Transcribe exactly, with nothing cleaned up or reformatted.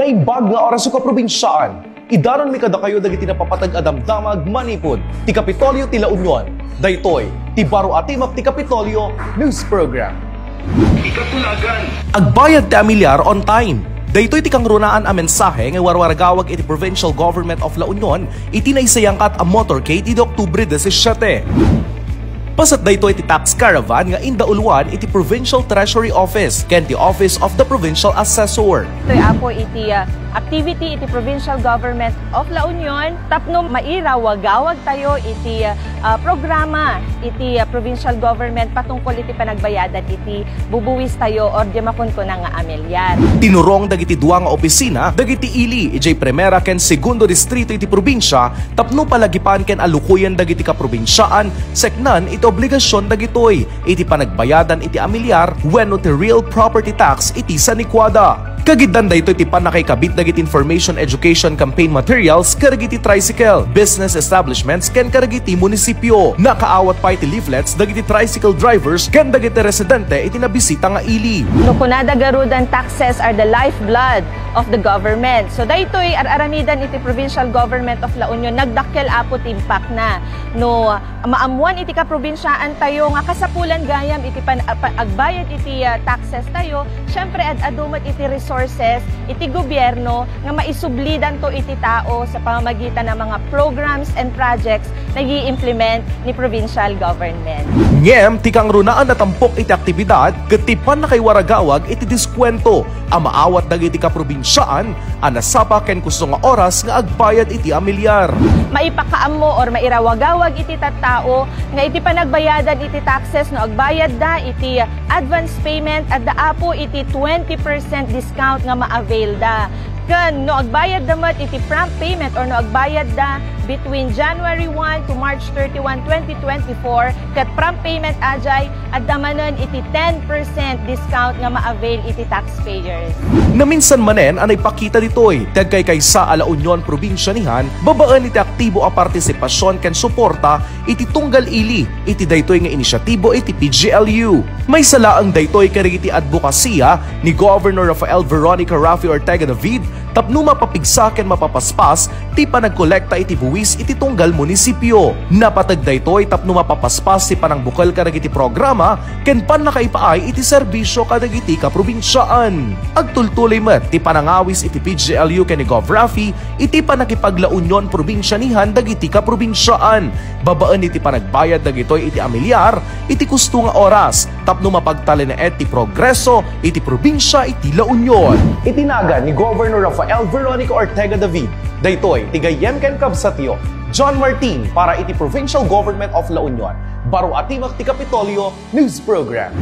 Naimbag nga oras, kaprobinsiaan. Idanonmi kadakayo dagiti napapateg a damdamag manipud ti Kapitolyo ti La Union. Daytoy ti Baro a Timek ti Kapitolyo News Program. Ikatulagan. Agbayad ti amilyar on time. Daytoy ti kangrunaan a mensahe nga warwaragawag iti Provincial Government of La Union iti naisayangkat a motorcade idi Oktubre disisiete. Paset daytoy ti tax caravan nga indauluan iti Provincial Treasury Office ken ti Office of the Provincial Assessor. Toy apo iti, ah, activity iti Provincial Government of La Union tapno mairawagawag tayo iti, ah, programa iti, ah, provincial government patungkol iti panagbayadan iti bubuwis tayo or di makunkuna nga amilyar. Tinurong dagiti dua nga opisina dagiti ili idiay Primera ken Segundo Distrito iti probinsia tapno palagipan ken alukoyen dagiti kaprobinsiaan seknan iti obligasion dagitoy iti panagbayadan iti amilyar wenno ti real property tax iti sanikuada. Kagiddan daytoy ti pannakaikabit dagiti information education campaign materials kadagiti tricycle, business establishments ken kadagiti munisipio. Nakaawat pay ti leaflets dagiti tricycle drivers ken dagiti residente iti nabisita nga ili. No kunada garuden, taxes are the lifeblood of the government. So daytoy ar-aramidan iti provincial government of La Union, nagdakkel apo ti impactna. No maammuan iti kaprobinsiaan tayo nga kasapulan gayam iti pan-, a-, pa-, agbayad iti, ah, taxes tayo, siyempre, ad-adu met iti resources iti gobierno nga maisublidanto iti tao sa pamamagitan ng mga programs and projects na i-implement ni provincial government. Ngem ti kangrunaan a tampok iti aktibidad ket ti pannakaiwaragawag iti diskwento a maawat dagiti kaprobinsiaan a nasapa ken kusno nga oras nga agbayad iti amilyar. Maipakaammo or mairawagawag iti tattao nga iti panagbayadan iti taxes no agbayadda iti advance payment, adda apo iti twenty percent discount nga ma-availda. Ken no agbayadda met iti prompt payment or no agbayadda between January one to March thirty-one, twenty twenty-four, ket prompt payment ajay, adda manen iti ten percent discount nga ma-avail iti taxpayers. Naminsan manen a naipakita ditoy ti agkaykaysa a La Union probinsianihan babaen iti aktibo a partisipasyon ken suporta iti tunggal ili iti daytoy nga inisiatibo iti P G L U. Maysa laeng daytoy kadagiti adbokasiya ni Governor Rafael Veronica Raffy Ortega David tapno mapapigsa ken mapapaspas ti panagkolekta iti buwis iti tunggal munisipio. Napateg daytoy tapno mapapaspas ti panangbukel kadagiti programa ken pannakaipaay iti serbisio kadagiti kaprobinsiaan. Agtultuloy met ti panangawis iti P G L U ken ni Gov Raffy iti pannakipaglaunion probinsianihan dagiti kaprobinsiaan babaen iti panagbayad dagitoy iti amilyar iti kusto nga oras tapno mapagtalinaed ti progreso iti probinsia iti La Union. Iti nagan ni Governor Rafael Veronica Ortega David, daytoy ti gayyem ken kabsatyo, John Martin, para iti Provincial Government of La Union. Baro a Timek ti Kapitolyo News Program.